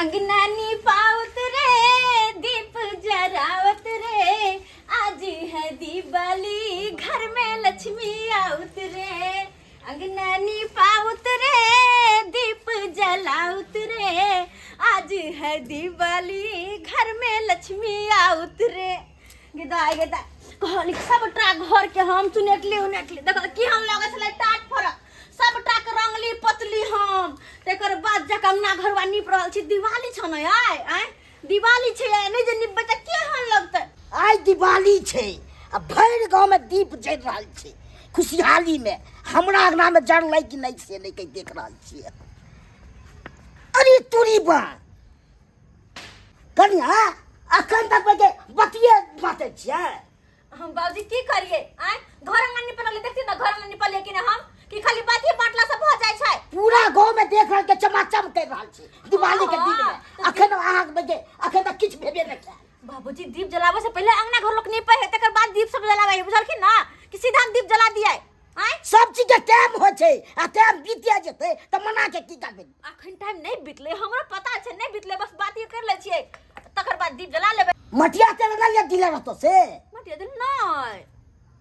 अंगना निपावत रे दीप जरावत रे आज है दिवाली घर में लक्ष्मी आवत रे अंगना निपावत रे दीप जलावत रे आज है दिवाली घर में लक्ष्मी आवत रे गेदा गेदा कहली सबटा घर के हम चुनेटली उनेटली देख केहन लगै छलै टाट फरक सबटा के रंगली पतली हम तकर बाद जाके अंगना घरवा नीप रहल छी दिवाली छ ने आइ आइ दिवाली छै आइ नहि जे नीपबै तऽ केहन लगतै आइ दिवाली छै आ भरि गाँवमे दीप जरि रहल छै खुशहालीमे हमरा अंगनामे जरलै कि नहि से नहि कहि देख रहल छियै अरे तोरी बा कनिया अखन तक के बतिये बाँटै छियै हम बाबूजी की करिए आय घर अंगना निपल लगले देखती ना घर अंगना निपलिए कि ना हम कि खाली बाती बांटला से भऽ जाइ छै पूरा गाँव में देख रहल के चमाचम कर रहल छी दिवाली के दिन में अखन अहाँ के अखन तक किछु भेबे नहि कयल बाबूजी दीप जलावे से पहले अंगना घर लोग निपे है तकर बाद दीप सब जलावे है बुझलखिन ना कि सीधा हम दीप जला दिए आय सब चीज के टाइम होइ छै आ टाइम बीते जेतै तऽ मना के की करबै अखन टाइम नहीं बीतले हमरा पता छै नहीं बीतले बस बात ये कर ले छिए तकर बाद दीप जला लेबै मटिया तेल नहि लिअ दिले रहतो से मटिया तेल नहीं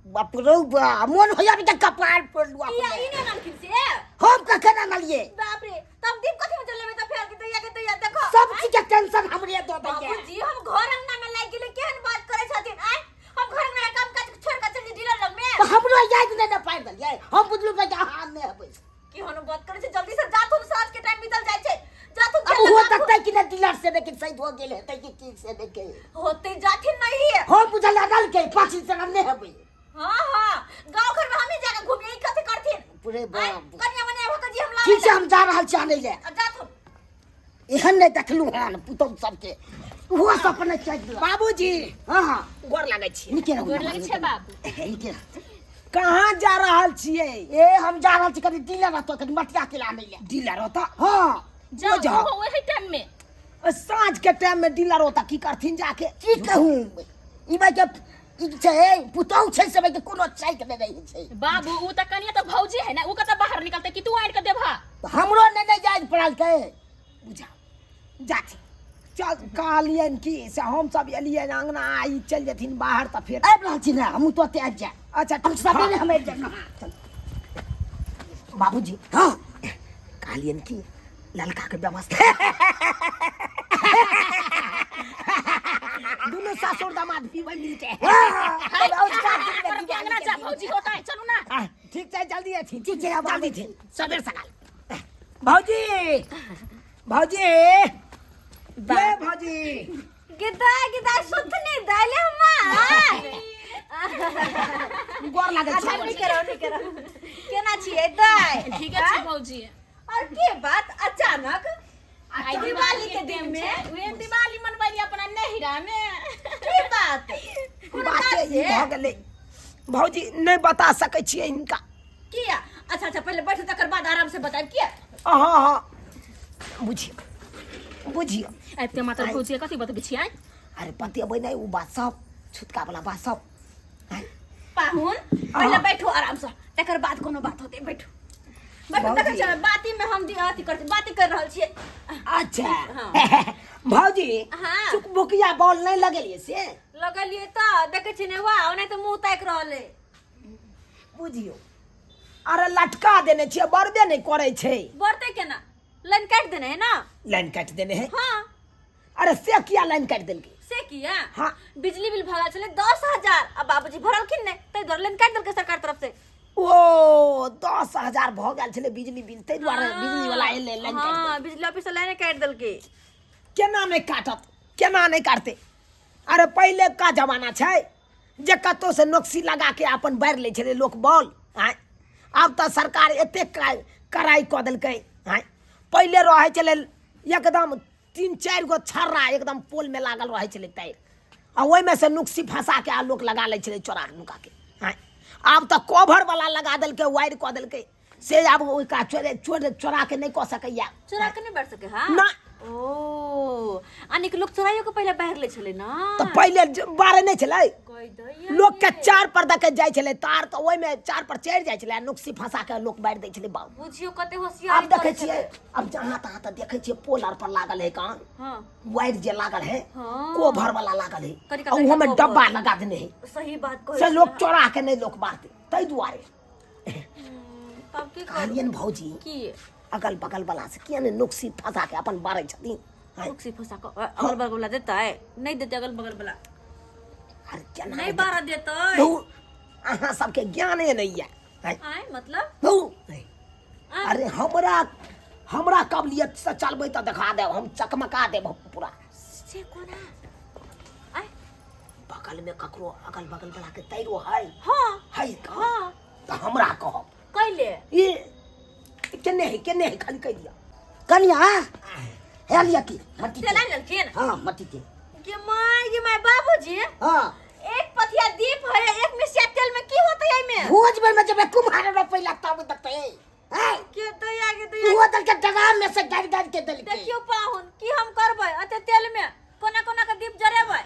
बाप रौ बा मोन होइया कि कपार फोड़ लू किया अपने ई नहि आनलखिन से हम कखन आनलिए बाप रे तब दीप कथी में जलेबै तऽ फेर के दैया के दैया देखो सब चीज के टेंशन हमरे दऽ दैया बाबूजी हम घर अंगना में लागि गेलै केहन बात करै छथिन आय हम घर अंगना के काम काज छोड़ के चलि डीलर लग में तऽ हमरो याद नहि ने पारि देलियै हम बुझलु कि अहाँ नहि हेबै केहन बात करै छै जल्दी से जाथुन साँझ के टाइम बीतल जाइ छै जाथुन अब खेल हो जाथुन। तकतै कि नहि डीलर से लेकिन सही हो गेल हेतै कि की से नहि के होते जाथिन नहीं हम बुझल आनलकै पाछी से हम नहि हेबै हाँ हाँ गांव घर में हम ही जाके घूमिए ई कथी करथिन पूरे आँय, बाप कनिया मनिया भऽ के जी हम लाबै ठीक छै हम जा रहल छी आनै लए अब जाथुन एहन नहि देखलहुँ हन पुतहु सबके ओहो सब अपने चलि गेल बाबूजी हँ हँ गोर लागै छी नीके रहू गोर लागै छै बाबू। नीके रहू। कहाँ जा रहल छियै ए हम जा रहल छी कनि डीलर रहतो कनि मटिया के आनै लए डीलर होता हँ जाओ जाओ। ओहो ओही टाइम में साँझ के टाइम में डीलर होता की करथिन जाके की कहूँ ई भाई के ई छै पुतहु छै से भाई के कोनो चैक नहि रहै छै बाबू उ त कनिया त भौजी है ना उ कत बाहर निकलते कि तू आनि के देबहा तऽ हमरो नहि नहि जाय पड़ल छै बुझा जाथि चल कहलियनि कि से हम सब एलियनि अङ्गना आ ई चलि जेथिन बाहर तऽ फेर आबि रहल छी ने हमहूँ तो आबि जायब अच्छा हम सबेरे हम आबि जायब चल बाबूजी हँ कहलियनि कि ललका के व्यवस्था दुनू सासुर दामाद पीबै मिलके तब औजका दिन मे पर के अंगना जा भौजी होता है चलू ना आ, ठीक छै जल्दी अथी ठीक छै, आब जल्दी आबै छी। छी सबेर सकाल भौजी भौजी ये भौजी गिदा गिदा सुथनी दाइले हम्मा गोर लागै अच्छा छै नहीं करो नहीं करो केना छियै दाइ ठीक है छी भौजी और के बात अचानक आइ दिवाली के दिन में उहे दिवाली मनबैली अपना नैहरा में के बात कोनो बाते काज ई से भऽ गेलै भौजी नहि बता सकै छियै हिनका किया अच्छा अच्छा पहले बैठो तकर बाद आराम से बताएब किया हँ हँ बुझियौ बुझियौ आबिते मात्र भौजी के कथी बतबै छियै अरे बतेबै नहि ओ बात सब छुतका वाला बात सब आँय, पाहुन पहले बैठो आराम से तकर बाद कोनो बात होते बैठो बैठो भौजी। तकर चल बाती में हम अथी कर बाती कर रहल छियै अच्छा हाँ। भौजी हाँ। चुकभुकिया बॉल नहि लगेलियै से लगलियै तऽ देखै छियै ने वाह ओनाहिते तऽ मुँह ताकि रहल अइ बुझियौ अरे लटका देने छियै बरबे नहि करै छै बढ़तै केना लाइन काटि देने है ना लाइन काटि देने है हाँ अरे से किया लाइन काटि देलकै से किया हाँ। बिजली बिल भरल छलै 10,000 आ बाबूजी भरलखिन नहि ताहि दुआरे लाइन काटि देलकै सरकार तरफ से ओ 10,000 भऽ गेल छलै बिजली बिल ताहि दुआरे बिजली वाला एलै लाइन काटि हाँ बिजली ऑफिस से लाइन काटि देलकै केना नहि काटत केना नहि काटतै अरे पहिले का जमाना छै जे कतहु से नोक्सी लगा के अपन बारि लै छलै लोक बॉल आँय आब तऽ सरकार एतेक कड़ाइ कऽ देलकै आँय पहिले रहै छलै एकदम तीन चारि गो छर्रा एकदम पोलमे लागल रहै छलै तारि आ ओहिमे से नुक्सी फँसा के आ लोक लगा लै छलै चोरा नुका के आँय आब तऽ कवर वाला लगा देलकै वायर कऽ देलकै से आब ओहि का चोरे चोर चोरा के नहि कऽ सकैया चोरा के नहि बाहर सके हाँ ना। ओ अनेक लोग चोराइयो के पहिले बाहर ले छलै ना तऽ पहिले बारे नहि छलै कहि दैया लोक के चार पर दऽ के जाइ छलै तार, तऽ ओहिमे चार पर चढ़ि जाइ छलै आ नुक्सी फंसा के लोक बारि दै छलै बाबू। बुझियौ कते होशियारी आब देखै करै छियै छलै। आब जहाँ तहाँ तऽ देखै छियै पोल आर पर लागल है कान हाँ वायर जे लागल है हाँ। कोभर वाला लागल है कनिका आ कनिका ओहो में कोभर। डब्बा लगा देने है सही बात कहै से छी लोक अहाँ। चोरा के नहीं लोक मारते ताहि दुआरे। तब की करू? कहलियनि भौजी की अगल बगल वाला से किया ने नुक्सी फंसा के अपन बारै छथिन आँय? नुक्सी फंसा कऽ अगल बगल वाला देतै? नहि देतै अगल बगल वाला। अरे केना नहि देतै? बारह देतै। धू, अहाँ सबके ज्ञाने नहि यऽ आँय? आँय मतलब धू, नहि। आँय? अरे हमरा हमरा काबिलियत से चलबै तऽ देखा देब हम, चकमका देब हम पूरा। से कोना? आँय? बगल में ककरो अगल बगल वाला के तैरो है? हाँ। है का? हाँ। तऽ हमरा कहब कैले ई केने है, केने है, खाली कहि दिअ। कनिया हे लिअ की मट्टी तेल तेल। आनि लेलखिन? हाँ मट्टी तेल। गे my, गे my, बाबूजी। हाँ। एक पथिया दीप है, एक मिसिया तेल में की होतै एहिमे? भोज में जब कुम्हार रोपै ला तब देखतै हैं। के दया के दया। उहो दल के डगाम में से गाड़ि गाड़ि के देलकै। देखियौ पाहुन, की हम करबै एते तेल में? कोना कोना के दीप जरेबै?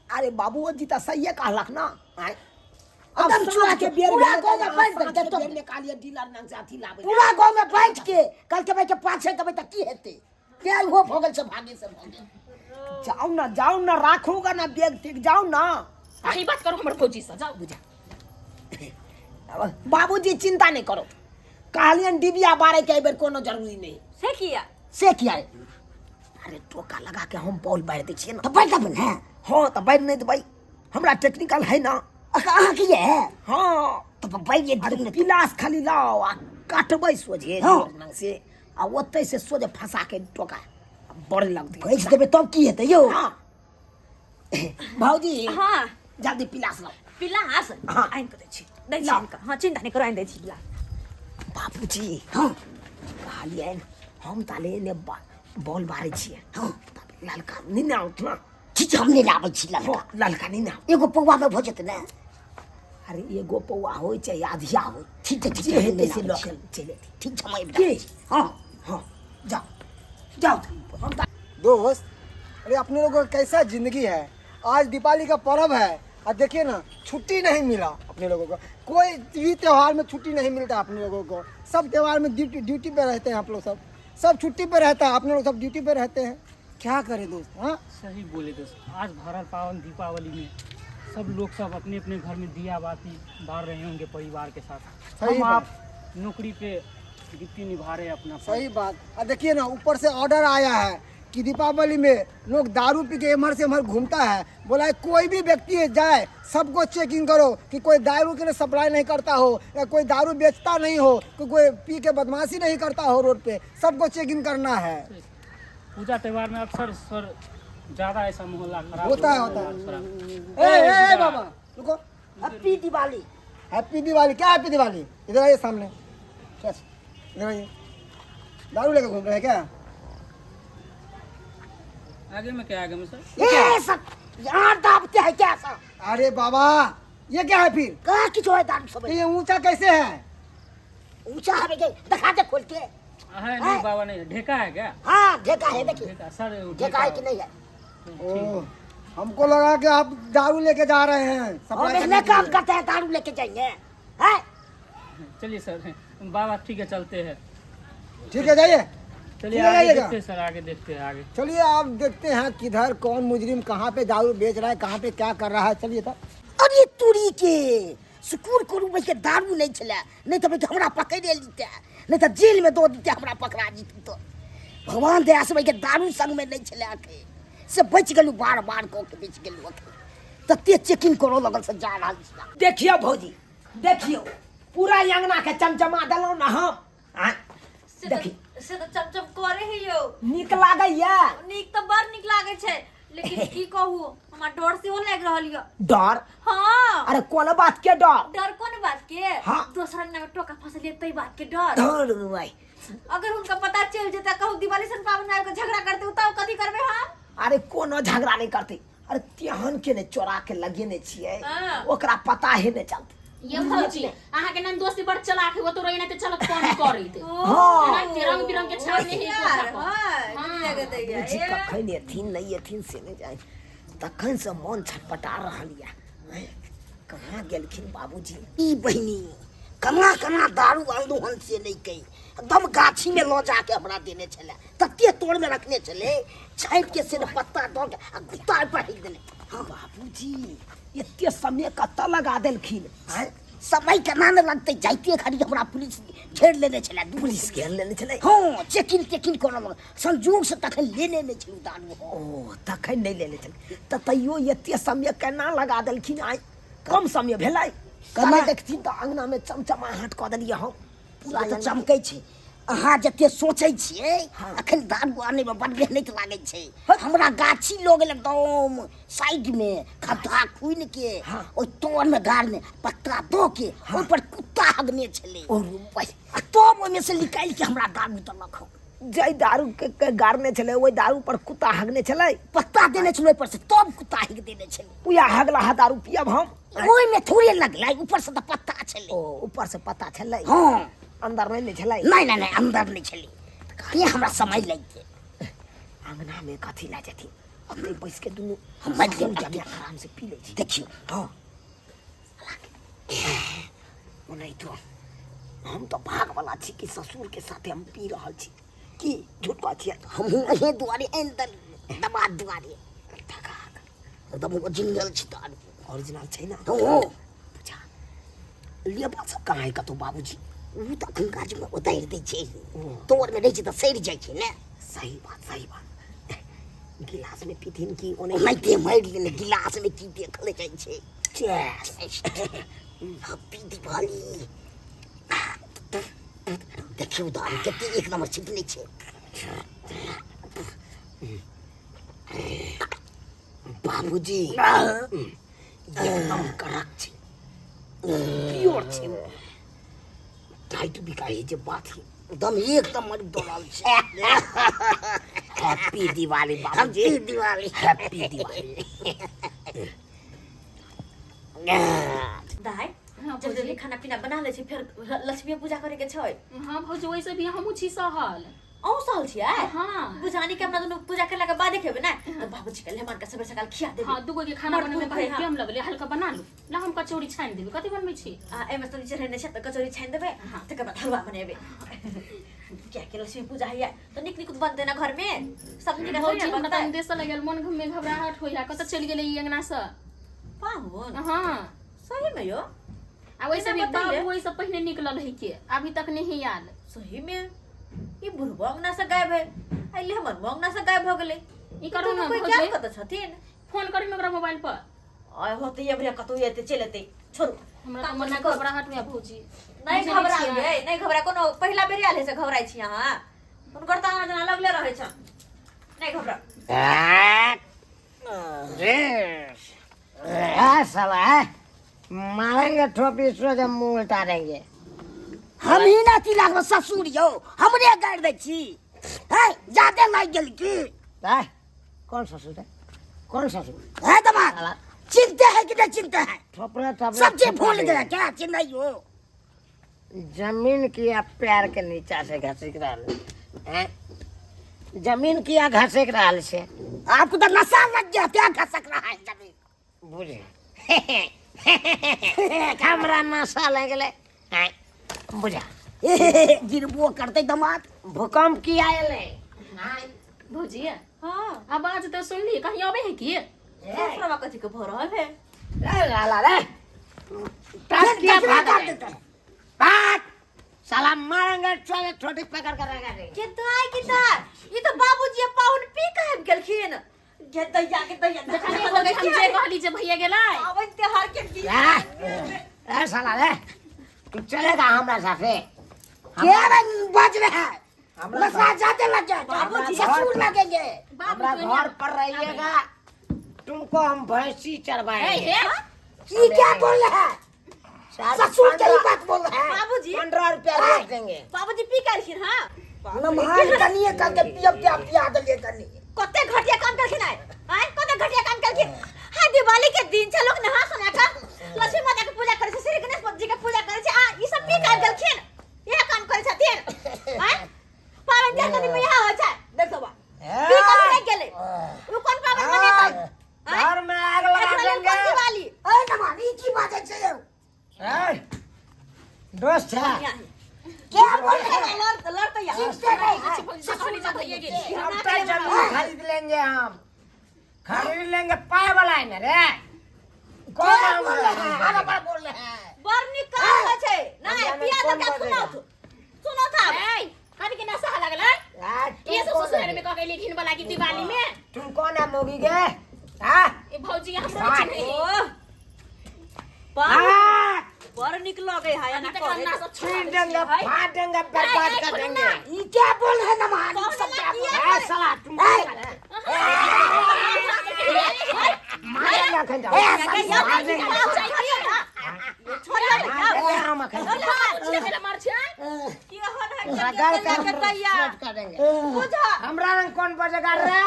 अरे बाबूजी तऽ सहिए कहलक ना। आँय? अब एकदम चुरा साँझ के के बेर पूरा भेलै गाँव में तऽ बाँटि साँझ देलकै के तो। बेर में कहलियै डीलर लग से अथी लाबै। पूरा गाँव में बाँटि के कहलकै भाई के पाछे देबै तऽ की हेतै? के ओहो भऽ गेल से भागे से भऽ गेल। जाउ ना, जाउ ना, राखूगा ना बैग ठीक, जाउ ना। अहीं बात करू हमर भौजी से, जाउ। बुझा बाबूजी चिंता नहीं करो, कहलियन डिबिया बारे के एहि बेर कोनो जरूरी नहीं। से किया? से किया रे? अरे टोका लगा के हम बॉल बारि दै छियै ना। तऽ बारि देबै ने? हाँ तऽ बारि नहि देबै, हमरा टेक्निकल है ना। अहाँके ये? हाँ। तऽ बारि दियौ अरे ने। पिलास खाली लाओ आ काटबै सोझे हाँ। से आ ओतै से सोझे फंसा के टोका बड़े लगतै। घसि देबै तब की हेतै यौ? हाँ भौजी। हाँ। जल्दी पिलास लाओ। पिलास? हाँ। आनि कऽ दै छी, दै छी। लाओ। आनि कऽ। हाँ चिन्ता नहि करू, आनि दै छी पिलास। बाबूजी। हाँ। कहलियनि हम ताले ने बॉल बारै छियै। हाँ। तब ललका नहि ने आउत ना। ठीक छै, हम नहि लाबै छी ललका। हाँ, ललका नहि ने आउत। एगो पौआ मे भऽ जेतै ने? अरे एगो पौआ होइ छै आधिया होइ। ठीक छै, ठीक जे छै, हेतै नहि से लाबै लऽ छी। के चलि अयतै। ठीक छै, हम आबि की? रहल छी। हाँ। हाँ जाओ जाओ हम तऽ दोस्त, अरे अपने लोगों का कैसा जिंदगी है। आज दीपावली का पर्व है और देखिए ना छुट्टी नहीं मिला अपने लोगों को। कोई भी त्यौहार में छुट्टी नहीं मिलता अपने लोगों को। सब त्यौहार में ड्यूटी ड्यूटी पे रहते हैं आप लोग, सब सब छुट्टी पे रहता है, अपने लोग सब ड्यूटी पे रहते हैं। क्या करें दोस्त? हाँ सही बोले दोस्त, आज भरल पावन दीपावली में सब लोग सब अपने अपने घर में दिया बाती बार रहे होंगे परिवार के साथ। सही हम बात। आप नौकरी पे ड्यूटी निभा रहे हैं अपना फर्ज। सही बात। और देखिए ना ऊपर से ऑर्डर आया है कि दीपावली में लोग दारू पी के एम्हर से एम्हर घूमता है। बोला है कोई भी व्यक्ति जाए सबको चेकिंग करो कि कोई दारू के लिए सप्लाई नहीं करता हो या कोई दारू बेचता नहीं हो, कि कोई पी के बदमाशी नहीं करता हो रोड पे, सबको चेकिंग करना है। पूजा त्योहार में अक्सर सर ज्यादा ऐसा मोहल्ला खराब होता है, होता है। थोड़ा। ए, ए, ए, बाबा रुको। हैप्पी दिवाली। हैप्पी दिवाली क्या? हैप्पी दिवाली इधर आइए सामने, चल, इधर आइए। दारू लेकर घूम रहे हैं क्या? आगे में क्या, आगे में सर? ए सब यहाँ दाबते हैं क्या सब? अरे बाबा ये क्या है फिर? कहाँ किछो है दारू सब। ये ऊंचा कैसे है? ऊंचा है के दिखा दे खोल के। है नहीं बाबा, नहीं ढेका है क्या? हाँ ढेका है, देखिए ढेका सर, वो ढेका है कि नहीं है? ओ, हमको लगा कि आप दारू लेके जा रहे हैं हम सप्लाई इतने करने के काम लिए। करते हैं, दारू लेके जाएंगे हैं? चलिए सर बाबा ठीक है, चलते हैं। ठीक है जाइए। चलिए ठीक है, आगे जाइएगा। देखते हैं सर, आगे देखते हैं आगे। चलिए आप देखते हैं किधर कौन मुजरिम कहाँ पे दारू बेच रहा है, कहाँ पे क्या कर रहा है। चलिए तब। अरे तोरी के सुकून करू भाई के दारू नहीं छले, नहीं तो भाई के हमरा पकड़े लीते, नहीं तो जेल में दो दीते हमरा पकड़ा जीतू। तो भगवान दया से भाई के दारू संग में नहीं छले अखे से बच गेलू, बार बार कऽ के बच गेलू अखे। तते चेकिंग करो लगल से जा रहल छी। देखियौ भौजी, देखियौ पूरा अंगना के चमचमा देलहुँ ना हम। आँय? से देखी। तऽ से तऽ चमचम करे है यौ। नीक लागैया? नीक तऽ बड़ नीक लागै छै, लेकिन की कहू हमरा डर सेहो लागि रहल यऽ। डर? हाँ। अरे कोन बात के डर? डर कोन बात के? हाँ। दोसर अंगना में टोका फंसलियै तै बात के डर। डर भाई। अगर हुनका पता चलि जेतै, कहू दिवाली सन पाबनि आबि कऽ झगड़ा करतै, तब कथी करबै हम? अरे कोनो झगड़ा नहीं करते। अरे तेहन के ने चोरा के लगेने छियै, हाँ। ओकरा पता ही नहीं चलते। ये भौजी अहाँ के नंदोसी बड़ चलाक है, वो तो रही तो चलत पानी करैत। हाँ। एनाहिते रंग बिरंग के छाप नहीं है होशियार, कोठा पर। हाँ, हाँ। जगह दैया। बुझी ए। कखन एथिन नहीं एथिन से नहीं जाने, तखन से मन छटपटा रहल यऽ। कहाँ गेलखिन बाबूजी? ई बहिनी केना केना दारू अनलहुँ हन से नहि कही, एकदम गाछीमे लऽ जाके हमरा देने छलै, तते तोड़मे रखने छलै, छाँटिके से पत्ता दऽ के आ गुत्ता पर हेक देने। हाँ बाबूजी, एते समय कतऽ लगा देलखिन? आँय? समय केना ने लगतै, जाइते घड़ी हमरा पुलिस घेर लेने छलै। पुलिस घेर लेने छलै? हँ, चेकिंग तेकिंग करऽ लगल, संजोगसँ तखन लेने नहि छलहुँ दारू। ओ तखन नहि लेने छलै तऽ तैयो एते समय केना लगा देलखिन? आइ कम समय भेलै? केना देखथिन तऽ अङ्गनामे चमचमाहट कऽ देलियै हम पूरा। तऽ चमकै छै, अहाँ जते सोचै छियै। अखन दारू आनैमे बड मेहनत लागै छै। हमरा गाछी लऽ गेल एकदम साइडमे खद्धा खुनि के, ओहि तरमे गाड़ने पत्ता दऽ के, ओहि पर कुत्ता हगने छलै, आ तब ओहिमे से निकालि के हमरा दारू देलक हन। जाहि दारू के गाड़ने छलै ओहि दारू पर कुत्ता हगने छलै? पत्ता देने छलै ओहि पर से, तब कुत्ता हगि देने छलै। उएह हगला हा दारू पियब हम? ओहिमे थोड़े लगलै, ऊपर से तऽ पत्ता छलै। ओ ऊपर से पत्ता छलै? हँ। अंदर नहि ने छलै? नहि नहि नहि, अंदर नहि छलै, ते हमरा समय लागि गेल। अंगना में कथी लए जेथिन, ओतै बैस के दुनू हम मरि गेल। जमिया आराम से पी लै छी। देखियौ। हँ, ओनाहितो हम तऽ भागवला छी कि ससुरके साथे हम पी रहल छी। की झूठ कहै छियै? हमहूँ अहे दुआरे आनि देलियै, दबाद दुआरे एकदम ओरिजिनल छै दारू। ओरिजिनल छै ने? हँ। पूजा लेबर सब कहाँ है कतौ बाबूजी? ओ तऽ अखन गाछमे उतारि दै छै, तोरमे रहै छै तऽ सड़ि जाइ छै ने। सही बात, सही बात। गिलास में पीथिन कि ओने? ओनाहिते मारि लेने, गिलासमे की देखल जाइ छै। हैप्पी दिवाली। देखियौ दारू कते एक नंबर छै कि नहि छै। बाबूजी, एकदम कड़क छै, प्योर छै, टाइट बिकाइ जे बात है। एकदम एक नंबर दौड़ल छै। हैप्पी दिवाली बाबूजी। हैप्पी दिवाली। हैप्पी दिवाली। दाइ, हाँ, जल्दी जल्दी भौजी। खाना पीना बना लै छी, फेर लक्ष्मी पूजा करे के छै। हाँ भौजी, वैसे भी हमहूँ छी सहल। अहूँ सहल छियै? हाँ। बुझानी के अपना दुनू पूजा केला के बादे खेबै ने, तऽ बाबूजी के मेहमान के सबेर सकाल खिया देबै। हाँ, दूगो के खाना बड़ बनबै में भूख है, बहुत हाँ। टाइम लगलै, हल्का बना लू ला, हम कचौड़ी छानि देबै। कथी बनबै छी? आ एहिमे सब्जी चढ़ेने छै तऽ कचौड़ी छानि देबै। हाँ। तकर बाद हलवा बनेबै, कियाकि लक्ष्मी पूजा होइया तऽ नीक नीक बनतै ने घर में सब नीक। भौजी, हमरा तऽ देश लगल मन में घबराहट होइया, कतऽ चलि गेलै ई अंगना से पाहुन? हाँ। सही में यो। आ वैसे भी बिना बतैले? बाबू ओहिसँ पहिने निकलल है के अभी तक नहीं आयल। सही में ई बुढ़बो अंगना से गायब है, अइले हमर अंगना से गायब भऽ गेलै। ई करू ने। कोई भौजी, क्या कतऽ छथिन? फोन करी ने ओकरा मोबाइल पर। आय होते ये भैया, कतौ एते चलि एतै, छोड़ू। हमरा तऽ काम मन करू। घबराहट हुए भौजी। नहि बुझै घबराउ छियै। यै, नहि घबरा। कोनो पहिला बेर आयल है से घबराइ छी अहाँ? हुनकर तऽ आना जाना लगले रहै छनि। नहि घबराउ। रे साला है, मारेंगे ठोपी सो जब मुंह उल्टा देंगे। हम ही ना की लागब ससुर यौ, हमरे गाड़ि दै छी है, जादे लागि गेल की? है, कौन ससुर है? कौन ससुर है दमाद? चिंते है कि नहीं चिंते है? थोपड़े थोपड़े सब चीज थोपड़ा भूल देंगे। गया क्या? चिन्है हो? जमीन किया पैर के नीचा से घसक रहल हैं? जमीन किया घसक रहल छै? आपको तो नशा लग गया, क्या घसक रहा है जमीन? बुझे हमरा नशा लागि गेलै हैं? बुझा। गिरबो करते दमाद। भूकंप किया एलै? भौजी। हाँ। आवाज तऽ सुनली, कहीं अबै है की? ससुरवा कथी के भऽ रहल है? रे लाला रे, फिर किया दसरा भाग कर गए? देते हैं। भाग साला, मारेंगे चले छोटी पकड़ कर रखा देंगे। के दाइ, के दाइ, ई तऽ बाबूजी आ पाहुन पी के आबि गेलखिन। गे दैया, गे दैया। देखलियै भौजी, हम जे कहली जे भैया गेलै। पाबनि त्योहार के दिन। रे, ए साला रे, तू चलेगा हमरा साथे? क्या रे बज रहा है? हमरा नशा ज्यादा लग गया, बाबूजी। ससुर लगेंगे। बाबू हमरा तो घर पर रहिएगा, तुमको हम भैंसी ए चरवाएंगे। हे। की क्या बोल रहा है? ससुर के ही बात बोल रहा है। बाबूजी। 15 रुपया रोज देंगे। बाबूजी पी के एलखिन। हाँ। नमहान कनिए करके पियब के पिया देलिए कनी। कते घटिया काम केलखिन आइ? आइ कते घटिया काम केलखिन? हाय, दिवाली के दिन छै, लोक नहा सोना के लक्ष्मी माता के पूजा करै छै, श्री गणेश जी के पूजा करै छै, आ ई सब पी के आबि गेलखिन। इएह काम करै छथिन? आइ पाबनि तिहार के दिन में इएह होइ छै। देख सब पी के लागि गेलै। उ कोन पाबनि मनेतै? आँय? घर में आग लगा एकरा लेल देंगे। कोन दिवाली? ए नमहान, ई की बाजै छै बढ़िया है। क्या बोल रहे हैं? लड़ लड़ते यार। चिंता नहीं है। ससुर जी भैया के हम तो जमीन खरीद लेंगे, हम खरीद लेंगे, पाए वाला है ना रे। कौन क्या बोल रहे हैं? आगे बढ़ बोल रहे हैं। बड़ नीक कहै छै। नहीं हम पिया कौन दऽ के बोलेगा? सुनाउ सुनाउ था। ए कथी के नशा लगलै? ये सब ससुराल में कह गेली घिन वाला की दिवाली में। तुम कौन है मोगी के? हाँ ए भौजी हमरो नहीं चिन्है। ओह पर हाँ बड़ नीक लगै है एना अभी तक करै। नशा छीन देंगे, फाड़ देंगे, बर्बाद कर देंगे। ये क्या बोल रहे हैं नमहान? कौन सब क्या बोल किया रहे हैं? ए साला तुम कौन है? मारेंगे अखन जाओ। ए, मार देंगे। छोड़ियो मार देंगे हम अखन। मार छै। की होन है रगड़ के कर दैया सेट कर देंगे। बुझ हमरा रंग कौन बजेगा रे?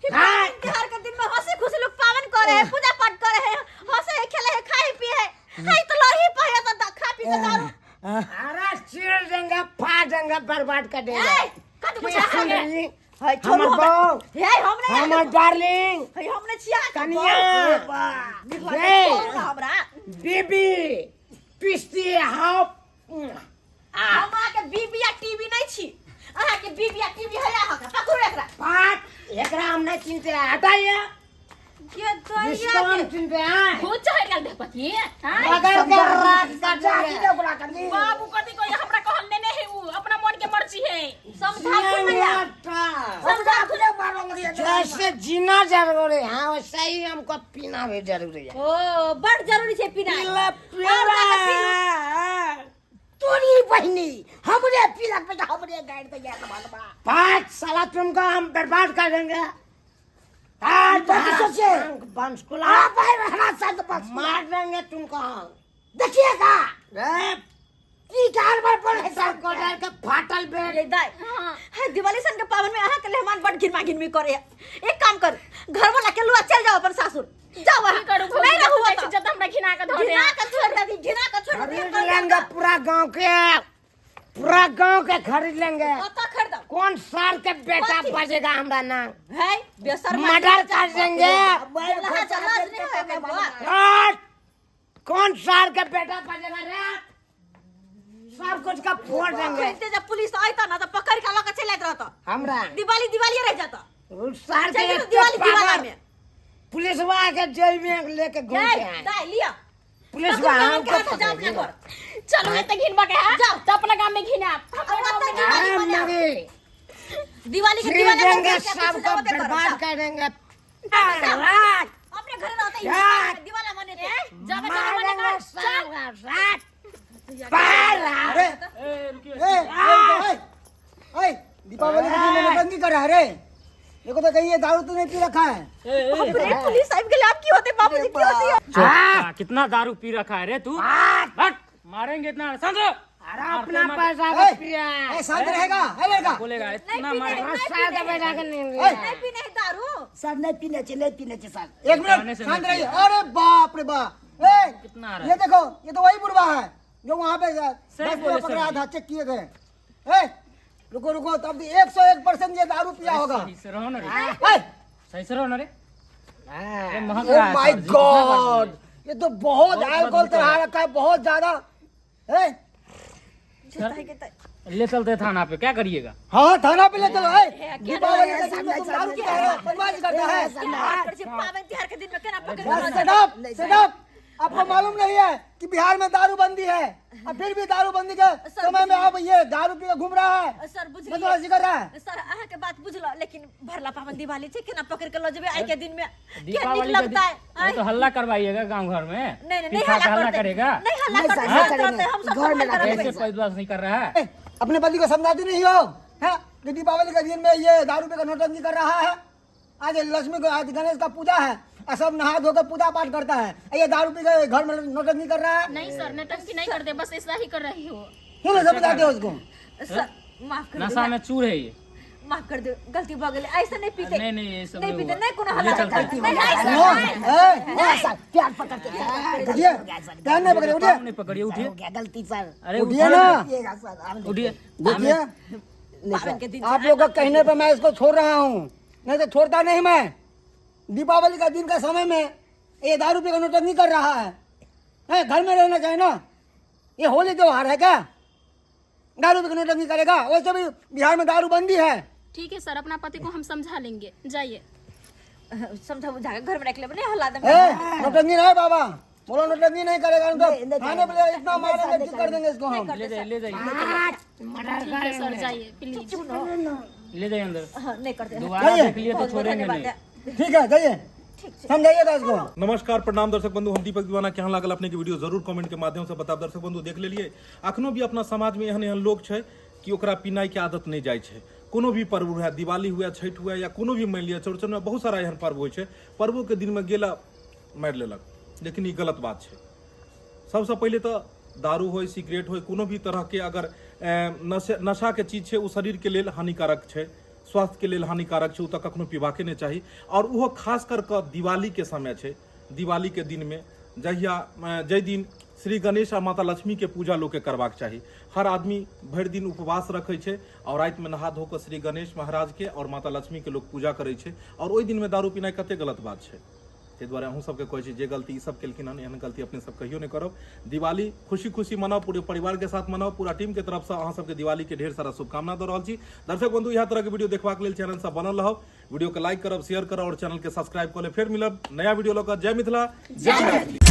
हाँ त्योहार के दिन में हंसी खुशी लोग पावन करे है, पूजा पाठ करे है, हंसे है, खेले है, खाए पिए है। हाय तो लड़ही पहे तो खा पी के दारू। अरे चीर देंगे, फाड़ देंगे, बर्बाद कर देंगे। ए कत बुझा सुन रही? हाय छोड़ू हमर हमरा। बहू, हे हम नहीं हमर डार्लिंग, हे हम नहीं छिया कनिया, हे हमरा बीबी पिस्ती हाउ। हम अहाँ के बीबी या टीवी नहीं छी। अहाँ के बीबी या टीवी है अहाँ के पकड़ू एकरा। पाट एकरा हम नहीं चिनते हैं, हटाइए। के दैया इसको हम के चिनते हैं। भूत चढ़ गेल देहपति हां। रगड़ के राख कर देंगे। ओकरा कनी। बाबू कथी कोई हमरा कहल ने है, उ अपना मन के मर्जी है। समझा भैया। समझा खुदे मारोगे। जैसे जीना जरूरी है वैसे ही हमको पीना भी जरूरी है। ओ बड़ जरूरी छै पीना। पीला पीला तोरी बहिनी हमरे पीलक बेटा हमरे गाड़ दे यार भगवा। पाँच साला तुमको हम बर्बाद कर देंगे। तो की सोचे? बंसकुला आप है हमारा साथ बस मार देंगे तुमको हम। देखिएगा ए, की कार पर बोल रहे सब को डाल के फाटल बेड। रे दाई है दिवाली सन के पावन में अहाँ के मेहमान बड़ घिनमा घिनमी करे। एक काम कर, घर वाला के लुआ चल जाओ अपन सासुर जाओ। की करू भौजी? नहीं रहू ओतऽ। जब हमरा घिना के धऽ दे। घिना के छोड़ दे, घिना के छोड़ दे। खरीद लेंगे पूरा गांव के, पूरा गांव के खरीद लेंगे। ओतऽ खरीदब कौन साल के बेटा कथी? बजेगा हमरा नाम? है बेशर्मा मर्डर कर देंगे। लाज लाज नहीं होय के बौआ। हट! कौन साल के बेटा बजेगा रे? सब कुछ का फोड़ देंगे। खरीदते जब पुलिस आयता ना तो पकड़ के लऽ के चलि जाइत रहता। हमरा दिवाली दिवाली रह जाता। उस साल के चलि एते दिवाली दिवाला पावर, में पुलिस वाला के जेल में लेके घूमते हैं। दाई लिया पुलिस पकड़ वाला के हमको हाथ जाओ अपना पकड़ेगी। घर। चलू एते घिनबा के है जाओ। तो अपना गांव में घिना। अब ओतऽ दिवाली अरे मनाओ। मरी दिवाली के छीन दिवाली देंगे, सबको बर्बाद कर देंगे। रात अपने घर रहते यार। दिवाला मनेते। जब जब मने मारेंगे कर सबका रात पार। अरे ए रुकिए। ए ए ए, दीपावली के दिन में नौटंकी कर रहा है रे। देखो तो कहीं ये दारू तो नहीं पी रखा है। ए, ए, बाप रे पुलिस आबि गेलै। आब की होतै बाबूजी, की होतै? चोट्टा, कितना दारू पी रखा है रे तू? हट, मारेंगे इतना। शांत रहो। अरे अपना पैसा ए, का पिया। ए शांत रहेगा ए लड़का। बोलेगा इतना नहीं मारेंगे। पीने, साल का पैसा का नहीं ए, नहीं पीने है दारू। सर नहीं पीने छे, नहीं पीने छे सर। एक खाने मिनट से शांत नहीं रहिए। अरे बाप रे बाप, ए कितना आ रहा ये है? देखो ये तो वही बुढ़वा है जो वहाँ पे सही 10 बोले, रुपया पकड़ा सर। था, चेक किए थे। ए रुको रुको, तब 101% ये दारू पिया होगा। सही से रहो ना रे, ए, सही से रहो ना रे। हाँ। ये महक ओ रहा है my sir जी, कितना गॉड, बार ये तो बहुत बहुत अल्कोहल बदबू चढ़ा है। रखा है, बहुत ज्यादा। ए ले चलते हैं थाना पे, क्या करिएगा? हाँ थाना पे ले चलो। ए दीपावली ए, के दिन में तुम सर, दारू सर, पीता है, बदमाशी करता है। केना करै छै पावन त्योहार के दिन में केना पकड़ के लऽ बस जात? Shut up, shut up. आपको मालूम नहीं है कि बिहार में दारू बंदी है और फिर भी दारू बंदी के सर, समय में अब ये दारू पी के घूम रहा है, सर बुझलियै। बदमाशी कर रहा है। सर अहाँ के बात बुझलो, लेकिन भरला पावन दिवाली छै, केना पकड़ के लऽ जेबै आइ के दिन में? के नीक दीपावली के लगता है? दिन ये तो हल्ला करवाइएगा गांव घर में। नहीं नहीं, नहीं पीछा हल्ला का हल्ला करते। करेगा। नहीं हल्ला नहीं, करते, सर, शांत नहीं रहते, हम सब घर में संभाल कर रखबै। रखबै। कैसे बदमाश नहीं कर रहा है? ए, अपने पति को समझाती नहीं हो है कि दीपावली के दिन में ये दारू पी कर नौटंकी कर रहा है? आज लक्ष्मी को, आज गणेश का पूजा है और सब नहा धो कर पूजा पाठ करता है, ये दारू पी के घर में नौटंकी कर रहा है। नहीं सर, नौटंकी नहीं करते, बस ऐसा ही कर रही हो। क्यों नहीं समझाते हो उसको? सर माफ कर नशा दियौ, में चूर है ये। माफ कर दियौ, गलती भऽ गेलै। ऐसे नहीं पीते। नहीं नहीं, ये सब नहीं नहीं पीते, हुआ। नहीं कोनो ले हल्ला चलते हैं। करते। नहीं नहीं सर, नो, नहीं। ए, ए, सर प्यार पकड़ के सर, उठिए, हो गया सर, ध्यान नहीं पकड़िए, उठिए। पाँव नहीं पकड़िए, उठिए। हो गया गलती सर। अरे उठिए उठिए ना। पिएगा सर, हम उठिए। देखिए पावन के दिन आप लोग का कहने पर मैं इसको छोड़ रहा हूँ, नहीं तो छोड़ता नहीं मैं। दीपावली का दिन का समय में ये दारू पी का नौटंकी कर रहा है। है, घर में रहना चाहिए ना। ये होली त्योहार है क्या? दारू पी के नौटंकी करेगा। वैसे भी बिहार में दारू बंदी है। ठीक है सर, अपना पति को हम समझा लेंगे, जाइए। समझा बुझा के घर में रख लेबै, नहीं हल्ला देबै। ए, नौटंकी नहीं बाबा, बोलो नौटंकी नहीं करेगा नहीं नहीं, तो नहीं थाने पे इतना मारेंगे कि कर देंगे इसको हम। ले जाइए, ले जाइए। ठीक है सर, जाइए प्लीज। ले जाइए अंदर। हाँ, नहीं करते। दोबारा जाइए। देख लिए तो बहुत बहुत छोड़ेंगे धन्यवाद। नहीं। ठीक है, जाइए, समझाइएगा इसको। नमस्कार, प्रणाम दर्शक बंधु, हम दीपक दीवाना। केहन लागल अपने के वीडियो जरूर कमेंट के माध्यम से बताब। दर्शक बंधु देख लेलिए, अखनो भी अपना समाज में एहन एहन लोग छै कि ओकरा पीनाइ के आदत नहीं जाइ छै। कोनो भी पर्व हुए, दिवाली हुए, छठि हुए या कोनो भी मानि लिअ चौड़चन में बहुत सारा एहन पर्व होइ छै, पर्वो के दिन में गेला मारि लेलक, लेकिन ई गलत बात छै। सबसँ पहिले तऽ दारू होय, सिगरेट होय, कोनो भी तरहके अगर नशाके चीज छै, ओ शरीरके लेल हानिकारक छै, स्वास्थ्यके लेल हानिकारक छै, ओ तऽ कखनो पीबाके नहि चाही। आओर ओहो खास कर कऽ दिवालीके समय छै, दिवालीके दिनमे जहिया जाहि दिन श्री गणेश आ माता लक्ष्मीके पूजा लोकके करबाक चाही। हर आदमी भरि दिन उपवास रखै छै आओर रातिमे नहा धो कऽ श्री गणेश महाराजके आओर माता लक्ष्मीके लोक पूजा करै छै, आओर ओहि दिनमे दारू पीनाइ कते गलत बात छै। ताहि दुआरे अहूँ सबके कहै छी जे गलती ई सब केलखिन हन, एहन गलती अपने सब कहियो नहि करब। दिवाली खुशी खुशी मनाउ, पूरे परिवारके साथ मनाउ। पूरा टीमके तरफसँ अहाँ सबके दिवालीके ढेर सारा शुभकामना दऽ रहल छी। दर्शक बंधु, इएह तरहके वीडियो देखबाक लेल चैनल से बनल रहब, वीडियो के लाइक करब, शेयर करब और चैनल के सब्सक्राइब कऽ लेब। फेर मिलब नया वीडियो लऽ कऽ। जय मिथिला, जय मैथिली।